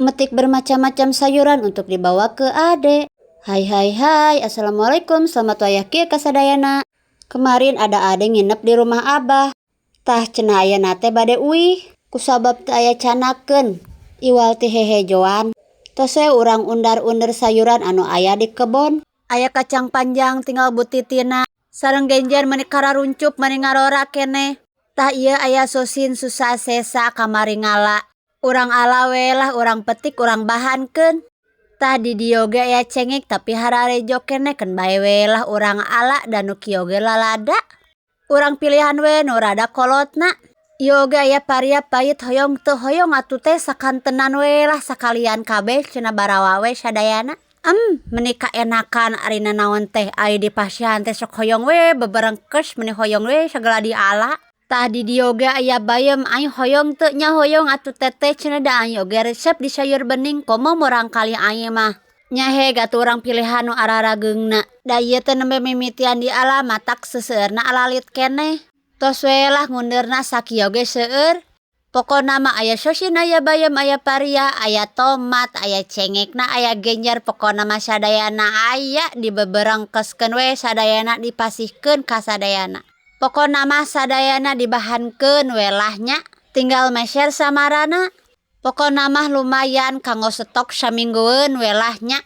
Metik bermacam-macam sayuran untuk dibawa ke ade. Hai hai hai, assalamualaikum, selamat wayah kieu kasadayana. Kemarin ada ade nginep di rumah abah. Tah, cenah ayeuna teh bade uih. Kusabab teu aya canakeun iwal ti hehejoan. Tos we urang undar-undur sayuran anu aya di kebon. Aya kacang panjang tinggal butitina. Sareng genjer meuni kararuncup, meuni ngarora keneh. Tah, ieu aya sosin susah sesa kamari ngala. Urang ala we lah, urang petik, urang bahankeun. Tah, di dieu oge aya cengek, tapi hararejo keneh, keun bae we lah urang ala, da nu kieu oge lalada. Urang pilihan we nu rada kolotna. Ieu oge aya paria pait, hoyong teu hoyong atuh teh, sakantenan we lah, sakalian kabeh cenah, barawa we sadayana. Meuni kaenakan ari nanaon teh, ari dipasihan teh sok hoyong we beberengkes, meuni hoyong we sagala diala. Tah, di dieu oge aya bayam, aing hoyong teu? Nya hoyong atuh, Teteh, cenah, da aing oge resep di sayur bening, komo murangkalih aing mah. Nya heg atuh urang pilihan nu ararageungna. Da ieu teh nembe mimitian diala, matak seseueurna alalit keneh. Tos we lah ngundeurna sakieu ge seueur. Pokona mah aya sosin, aya bayam, aya paria, aya tomat, aya cengekna, aya genjer, pokona mah sadayana aya, dibeberengkeskeun we sadayana, dipasihkeun ka sadayana. Pokona mah sadayana dibahankeun we lah nya, tinggal meser samarana. Pokona mah lumayan kanggo stok saminggueun we lah nya.